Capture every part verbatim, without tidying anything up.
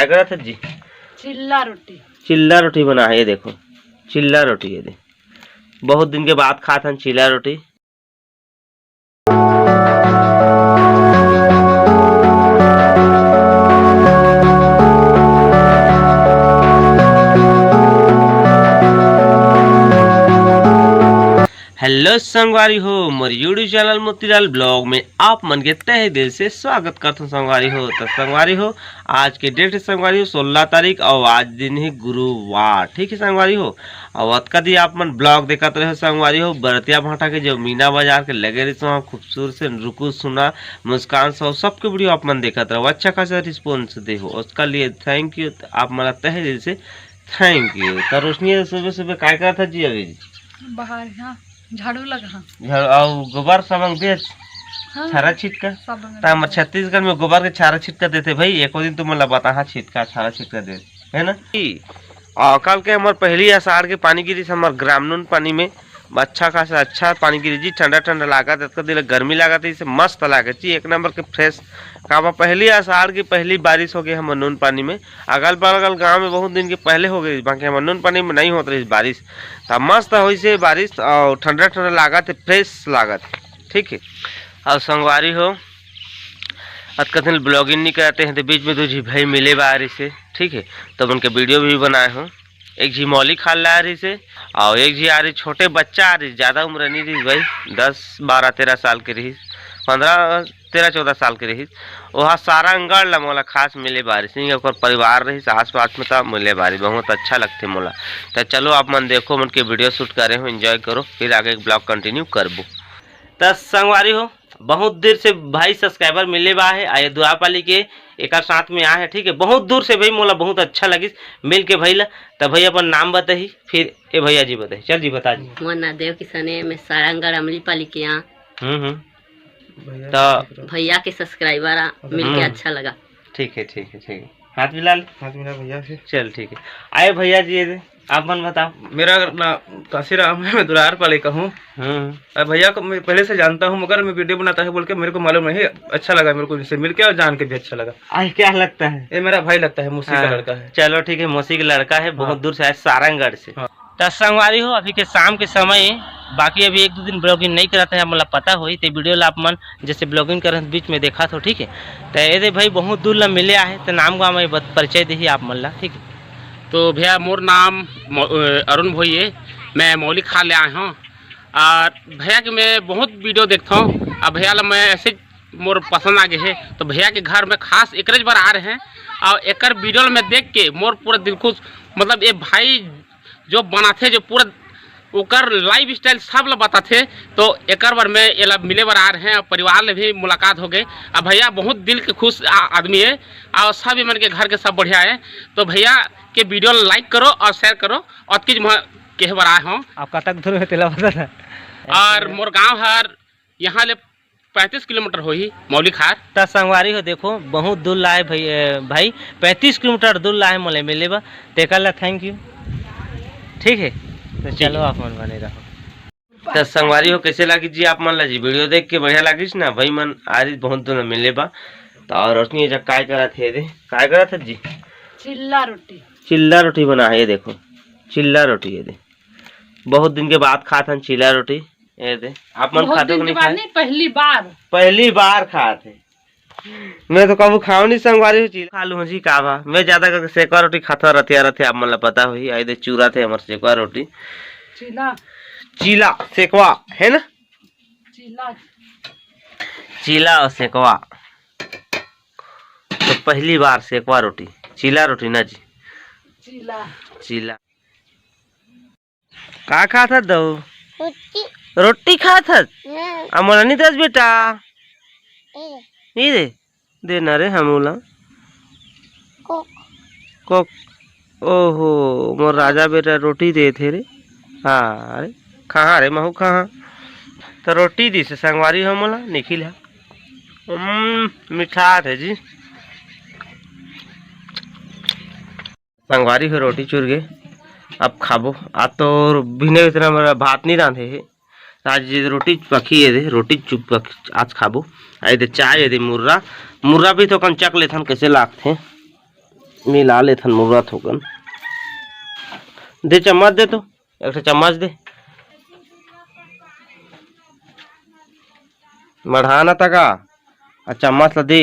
करत हस जी? चिल्ला रोटी। चिल्ला रोटी बना है, ये देखो, चिल्ला रोटी, ये दे। बहुत दिन के बाद खात हन चिल्ला रोटी। हेलो संगवारी हो, मोर YouTube चैनल मोतीलाल ब्लॉग में आप मन के तहे दिल से स्वागत करथों संगवारी हो। तो संगवारी हो, आज के डेट है संगवारी हो सोलह तारीख, और आज दिन है गुरुवार, ठीक है संगवारी हो। और अतका दिन आप मन ब्लॉग देखत रहे हो संगवारी हो, बरतिया भाटा के जो मीना बाजार के लगे रहिस, वहाँ खूबसूरत से रुकू सुना मुस्कान सो सबके वीडियो आप मन देखत रहो, अच्छा खासा रिस्पॉन्स दे हो, उसका लिए थैंक यू, आप मन तहे दिल से थैंक यू। तो रोशनी सुबह सुबह काय करत हस जी अभी? बाहर, हाँ, झाड़ू लगा, हाँ। झाड़ू, अउ गोबर सब अंग दे, हाँ, छारा छिटका। सब अंग त हमर दे। छत्तीसगढ़ में गोबर के छारा छिटका देथे भाई, एको दिन तुमन ला बताहा छिटका, छारा छिटका दे, है ना? ई, आ, कल के हमर पहली आषाढ़ के पानी गिरिस हमर ग्राम नून पानी में, अच्छा खासा अच्छा पानी गिरिस जी, ठंडा ठंडा लागत, अतका दिन ले गर्मी लागत, इसे मस्त लागत जी, एक नंबर के फ्रेश। काबर पहली आषाढ़ की पहली बारिश हो गई हमर नून पानी में, अगल बगल गांव में बहुत दिन के पहले हो गई, बाकी हमर नून पानी में नहीं होत रही बारिश, त मस्त होइसे बारिश और ठंडा ठंडा लागत है, फ्रेश लागत है, ठीक है। और संगवारी हो, अतका दिन ब्लॉगिंग नहीं करते हैं, तो बीच में दो झी भाई मिले बा आ रहिसे, ठीक है, तब उनके वीडियो भी बनाए हो। एक झी मौली खाल ला आ रहिसे, और एक झी आ रही छोटे बच्चा आ रही, ज़्यादा उम्र नहीं रही भाई, दस बारह तेरह साल के रही, पंद्रह तेरह चौदह साल के रही। ओहा सारंगढ़ ला मोला खास मिले बा रहिस, ओकर परिवार रहिस आसपास में, त मिले बा रहिस, बहुत अच्छा लगथे मोला। त चलो आप मन देखो, मन के वीडियो शूट करे हो, एंजॉय करो, फिर आगे ब्लॉग कंटिन्यू करबो। त संगवारी हो, बहुत देर से भाई सब्सक्राइबर मिले बा है, आए दुआपाली के एकर साथ में आए है, ठीक है, बहुत दूर से भाई मोला बहुत अच्छा लगिस मिल के भाई ला। त भाई अपन नाम बताही, फिर ए भैया जी बताही, चल जी बता जी। मोर नाम देव किसने, मैं सारंगढ़ अमलीपाली के यहाँ। हम्म हम्म। भैया तो के subscriber। भैया के सब्सक्राइबर आ, मिल के हम्म। अच्छा लगा। ठीक है, ठीक है, ठीक है। हाथ मिला ले। हाथ मिला भैया से। चल, ठीक है। आए भैया जी, ये दे, आप मन बताओ। मेरा नाम काशीराम है, मैं दुरारपाली का हूँ। हम्म। और भैया को मैं पहले से जानता हूँ, मगर मैं वीडियो बनाता है बोल के मेरे को मालूम नहीं। अच्छा लगा मेरे को इनसे मिलके और जान के भी अच्छा लगा। आए, क्या लगता है? ये मेरा भाई लगता है, मौसी का हाँ, लड़का है। चलो, ठीक है, मौसी का लड़का है, बहुत हाँ। दूर से आए, सारंगढ़ से। हाँ। त संगवारी हो, अभी के शाम के समय, बाकी अभी एक दो दिन ब्लॉगिंग नहीं करत है, मोला पता होही, ते वीडियो ला आप मन जैसे ब्लॉगिंग करत बीच में देखा थो, ठीक है। त ये दे भाई बहुत दूर ला मिले आहे, त नाम गाँव में बत-, परिचय देही आप मन ला, ठीक है। तो भैया, मोर नाम मो-, अ, अरुण भोई है, मैं मौली खाल ले आए हूँ। और भैया के मैं बहुत वीडियो देखता हूँ, और भैया ला मैं ऐसे मोर पसंद आ गए है, तो भैया के घर में खास एकरेज बर आ रहे हैं। और एकर वीडियो ला मैं देख के मोर पूरा दिल खुश, मतलब ये भाई जो बनाथे, जो पूरा ओकर लाइफस्टाइल सब ला बताथे, तो एकर बर मैं एला मिले बर आ रहे हैं। और परिवार ले भी मुलाकात हो गई। अब भैया बहुत दिल के खुश आ-, आदमी है, और सब मन के घर के सब बढ़िया है। तो भैया के वीडियो ला लाइक करो और शेयर करो, अतकीच मैं कहे बर आए हूँ। आप कतक दूर में तेला बता ना। और मोर गाँव हर यहाँ ले पैंतीस किलोमीटर होही मौली खार। त संगवारी हो, देखो, बहुत दूर ला आए भाई, ए, भाई, पैंतीस किलोमीटर दूर ला आए मोले मिले बा, तेकर ला थैंक यू, ठीक है। तो जी। चलो, आप मन बने रहो। त संगवारी हो, कैसे लागिस जी आप मन ला जी वीडियो देख के? बढ़िया लागिस ना? भाई मन आ रही बहुत दूर मिले बा। तो और रोशनी एजा काय करत है दे? काय करत है जी? चिल्ला रोटी। चिल्ला रोटी बना है, ये देखो, चिल्ला रोटी, ये दे। बहुत दिन के बाद खात हन चिल्ला रोटी। ये दे, आप मन बहुत खाते दिन हो के नहीं बाद खाए? नहीं, पहली बार। पहली बार खात है। मैं तो कबू खाओ नहीं संगवारी हो चिल्ला। खा लूँ जी, का बा? मैं ज्यादा करके सेकवा रोटी खाता रहते, रहते आप मन ला पता होही। आई दे चूरा थे हमार सेकवा रोटी। चीला। चीला, सेकवा, है ना? चीला। चीला और सेकवा। तो पहली बार सेकवा रोटी, चीला रोटी ना जी। चीला। चीला। का खात हस दऊ? रोटी। रोटी खात हस? हाँ। आ मोला नहीं दस बेटा? ए। नहीं दे, दे ना रे हमू ला। कोक। कोक। ओहो, मोर राजा बेटा रोटी देथे रे। हाँ रे, खाहा रे, महू खाहा। तो रोटी दिस संगवारी हो मोला, निखिल हा। हम्म, मिठास है जी। संगवारी हो रोटी चुर गे, अब खाबो। आज तो बिना इतना मेरा भात नहीं रांधे है, आज ये रोटी पकी है दे, रोटी चुप पक-, आज खाबो। आई दे चाय है दे मुर्रा, मुर्रा भी तो कन चक लेथन कैसे लागथे। मिला लेथन मुर्रा थोकन। दे चम्मच दे तो, एक ठो चम्मच दे। मढ़ा ना तका, आ चम्मच ला दे।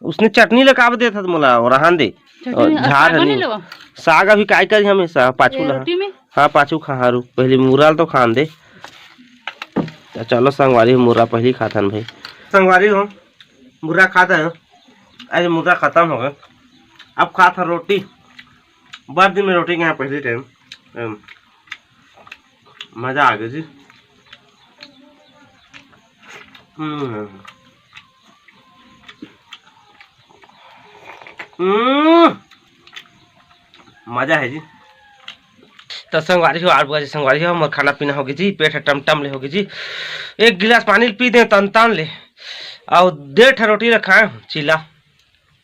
उसने चटनी ला काबर देथस मोला, वो रहन दे। चटनी, और आ, झार साग हनी। नहीं लेवा? साग अभी काय करी हमेशा, पाछू ये ला। रोटी में? हाँ, पाछू खा, हाँ, रुक, पहले मुर्रा ल तो खान दे। तो चलो संगवारी हो, मुर्रा पहली खाथन भाई। संगवारी हो, मुर्रा खाथन। अरे मुर्रा खत्म हो गए, अब खाथन रोटी। बड़ दिन में रोटी खाए पहली टाइम। मजा आ गया जी। हम्म। हम्म। मजा है जी। तो संगवारी हो, आठ बजे संगवारी हो, मोर खाना पीना होगे जी, पेट ह टमटम ले होगे जी। एक गिलास पानी ल पी दे तन तन ले, अउ डेढ़ ठा रोटी ल खाए हो चीला।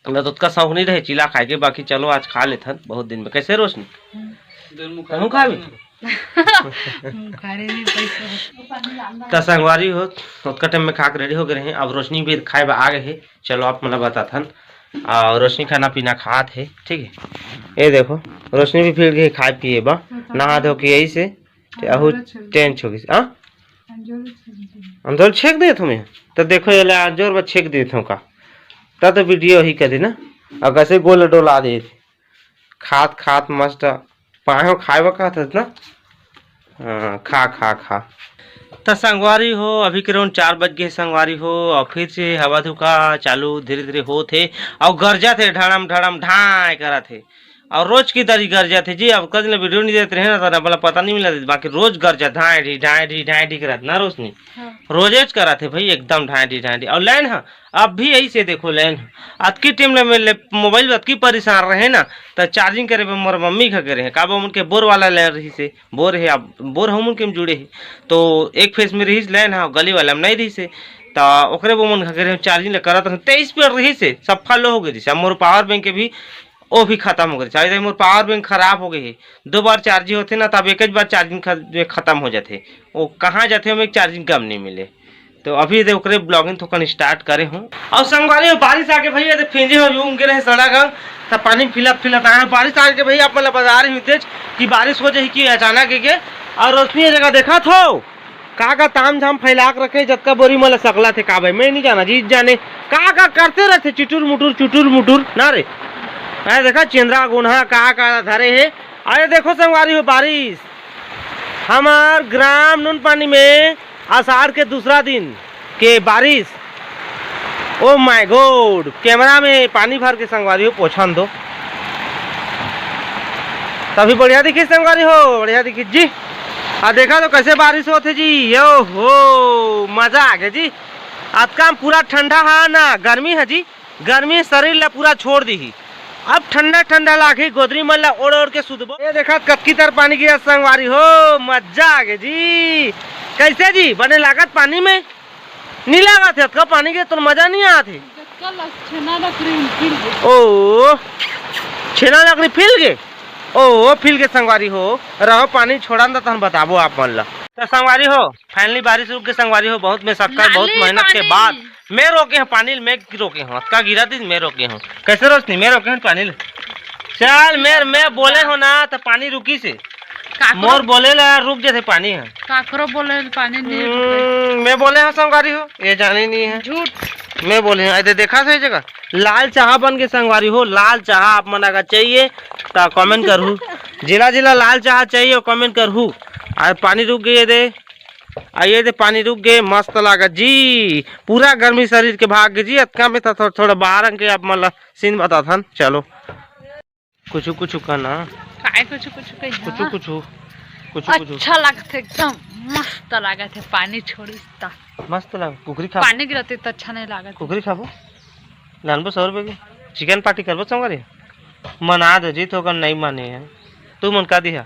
हमरा तो ओतका शौक नहीं रहे चीला खाए के, बाकी चलो आज खा लेथन बहुत दिन में। कैसे रोशनी? तहूँ खाबे? मुखारे में पैसा। त संगवारी हो, ओतका टाइम में खा के रेडी हो गए रहे, अब रोशनी भी खाए बर आ गए हे। चलो आप मतलब बताथन। और रोशनी खाना पीना खात हे, ठीक है। ये देखो, रोशनी भी फिर गई खाए पिए बा, नहा धो के यही से। ते अहू चेंज हो गइस। हाँ? अंजोर छेक देत हूँ मैं। तो देखो, ये ले अंजोर में छेक देत हूँ का। तब तो वीडियो ही करी ना। और कैसे गोल डोला देत। खात खात मस्त पाए हो, खाए बर कहत हस ना। हाँ, खा, खा, खा। त संगवारी हो, अभी के round चार बज गए संगवारी हो, और फिर से हवा धुका चालू धीरे धीरे होत हे, और गरजत हे, ढड़म ढड़म ढाए करत हे। और रोज की दरी गरजत हे जी। अब कद ले वीडियो नहीं देते रहे ना, तो ना बोला पता नहीं मिला, बाकी रोज गरजत ढाए ढी ढाए ढी ढाए ढी करत ना रोशनी। हाँ। रोजेज करत हे भाई, एकदम ढाए ढी ढाए ढी। और लाइन है, अब भी यही से देखो लाइन है। अतकी टीम ले, ले मोबाइल अतकी परेशान रहे ना, तो चार्जिंग करे बर मोर मम्मी घर गए रहे, काबर उनके बोर वाला लाइन रही से, बोर है, अब बोर हम उनके में जुड़े है, तो एक फेस में रही लाइन है, गली वाला में नहीं रही से। तो ओकरे बर मन घर गए रहे, चार्जिंग ले करत रहे, तेईस पे रही से, सफा लो हो गई से। अब मोर पावर बैंक के भी वो भी खत्म हो गए। चाहे मोर पावर बैंक खराब हो गई है, दो बार चार्जिंग होते ना, तब एक ही बार चार्जिंग ख-, में खत्म हो जाते। वो कहाँ जाते, हमें चार्जिंग कम नहीं मिले। तो अभी दे ओकरे ब्लॉगिंग थोकन स्टार्ट करे हूँ। और संगवारी हो, बारिश आके भैया दे फिंजे हो, यूं गिरे हैं सड़क। तब पानी फिलत फिलत आए हैं। बारिश आके भैया आप मतलब बता रही हूँ तेज कि बारिश हो जाए कि अचानक के। और रोशनी ये जगह देखा थो, का का ताम झाम फैला के रखे, जतका बोरी मन ल सकला थे का भाई, मैं नहीं जाना जी, जाने का का करते रहते चुटुर मुटुर, चुटुर मुटुर ना रे। अरे देखा चेंद्रा गुनहा का का धरे है। अरे देखो संगवारी हो, बारिश हमार ग्राम नून पानी में आषाढ़ के दूसरा दिन के बारिश। Oh my God, कैमरा में पानी भर के संगवारी हो पोछन दो, तभी बढ़िया दिखी संगवारी हो, बढ़िया दिखी जी। आ देखा तो कैसे बारिश होत हे जी, यो हो, मजा आ गया जी। अतका में पूरा ठंडा है ना, गर्मी है जी, गर्मी शरीर ला पूरा छोड़ दी ही। अब ठंडा ठंडा लागी, गोदरी मन ला ओढ़ ओढ़ के सुतबो। ये देखा कतकी तर पानी गिरा संगवारी हो, मजा आ गया जी। कैसे जी, बने लागत पानी में? नहीं लागत है, अतका पानी के तो मजा नहीं आत है। जतका लस-, छेना लकड़ी में फिर गए। ओ, छेना लकड़ी फिल गे? ओ, फिल गे संगवारी हो, रहो पानी छोड़न दा तहन बताबो आप मन ला। तो संगवारी हो, finally बारिश रुक गए संगवारी हो, बहुत मशक्कत, बहुत मेहनत के बाद। मैं रोके हूँ पानी, मैं रोके हूँ, अतका गिरा दिन मैं रोके हूँ। कैसे रोशनी, मैं रोके हूँ पानी ले। चल, मैं, मैं बोले हो ना, तो पानी रुकी से। काकरो मोर बोले ला रुक जाथे पानी ह। काकरो बोले ला पानी नहीं रुके। हम्म, मैं बोले हूँ संगवारी हो, ये जाने नहीं है। झूठ। मैं बोले हूँ, अरे देखा सही जगह लाल चाहा बन के संगवारी हो, लाल चाहा आप मन अगर चाहिए तो कमेंट करहू। जिला जिला लाल चाहा चाहिए कमेंट करहू। आज पानी रुक गए दे, आ ये दे पानी रुक गए, मस्त लागत जी, पूरा गर्मी शरीर के भाग गए जी। अतका में तो थोड़ा, थोड़ा बाहर के आप मन ला सीन बताथन। चलो। कुछु कुछु का ना। काय कुछु कुछु कही कुछु ना? कुछु, कुछु कुछु। अच्छा लागत हे, एकदम मस्त लागत हे, पानी छोड़िस त। मस्त लाग, कुकरी खा। पानी गिरते त अच्छा नहीं लागत। कुकरी खाबो? लानबो सौ रुपये की। चिकन पार्टी करबो संगवारी? मना दे जी, तो कर नहीं माने है। तू मन का दिहा?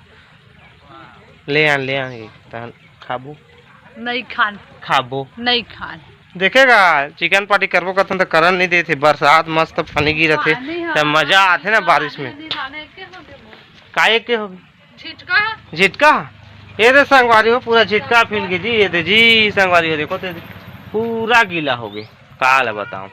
ले आन, ले आन, एक तहन खाबो। नहीं खान। खाबो। नहीं खान। देखेगा, चिकन पार्टी करबो कथन त करन नहीं देथे। बरसात मस्त पानी गिरथे, पानी ह, त मजा आथे ना पानी बारिश में। नहीं, पानी के हो गए। काय के हो गए? झिटका। झिटका? ये दे संगवारी हो, पूरा झिटका फिल गए जी। ये दे जी संगवारी हो, देखो तो पूरा गीला हो गए। का ला बताऊं,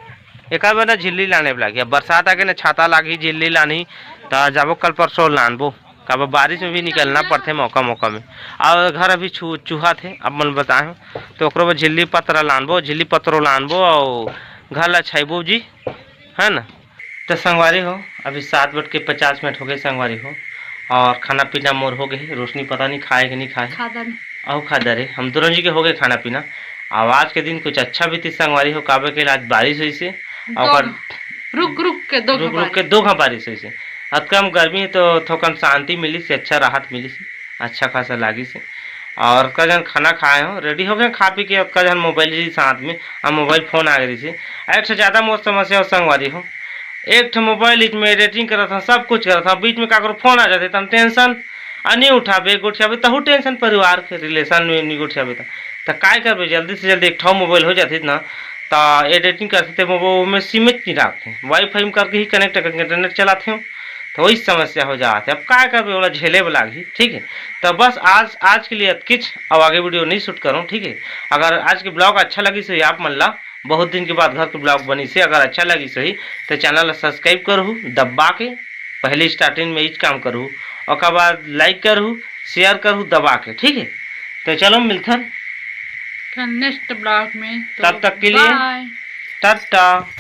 एकर बर ना झिल्ली लाने बर लागही। अब बरसात आगे ना, छाता लागही, झिल्ली लानही, त जाबो कल परसों लानबो। काबर बारिश में भी निकलना पड़थे मौका मौका में। और घर अभी छू-, चूहाथे, अब मन बताए हो, तो ओकरो बर झिल्ली पतरा लानबो, झिल्ली पतरो लानबो और घर ला छाइबो जी, है ना। तो संगवारी हो, अभी सात बज के पचास मिनट हो गए संगवारी हो, और खाना पीना मोर हो गए। रोशनी पता नहीं खाए कि नहीं खाए। खादा नहीं। अहो खादा रे, हम दोनों जी के हो गए खाना पीना। अब आज के दिन कुछ अच्छा भी थी संगवारी हो, काबर के आज बारिश हुई से, दो और घ-, रुक रुक के दो रुक रुक घ-, के दो घा बारिश हुई से। अतका हम गर्मी है तो थोकन शांति मिली से, अच्छा राहत मिली से, अच्छा खासा लागी से। और अतका जन खाना खाए हो, रेडी हो गए खा पी के, अतका जन मोबाइल जी साथ में, अब मोबाइल फोन आ गई से। एक से ज़्यादा मोर समस्या हो संगवारी हो, एक ठो मोबाइल इच में एडिटिंग करत हन, सब कुछ करत हन, बीच में काकरो फोन आ जाथे, तन टेंशन, आ नहीं उठाबे, गोठियाबे, तहू टेंशन, परिवार के रिलेशन में नहीं गोठियाबे, त, त काय करबे? जल्दी से जल्दी एक ठो मोबाइल हो जाथे ना, त एडिटिंग करथे, ते मोबाइल में सीमित नहीं रखथे, वाईफाई में करके ही कनेक्ट करके इंटरनेट चलाथे, तो वही समस्या हो जाथे। अब काय करबे, ओला झेले बर लागही, ठीक है। तो बस आज, आज के लिए अतकिच, अब आगे वीडियो नहीं शूट करूँ, ठीक है। अगर आज के ब्लॉग अच्छा लगी सो आप मन ला, बहुत दिन के बाद घर के ब्लॉग बनी से, अगर अच्छा लगी सही तो चैनल ला सब्सक्राइब करहू दबा के, पहले स्टार्टिंग में इच काम करहू, ओकर बाद लाइक करहू, शेयर करहू दबा के, ठीक है। तो चलो मिलथन नेक्स्ट ब्लॉग में, तो तब तक के लिए bye। टाटा।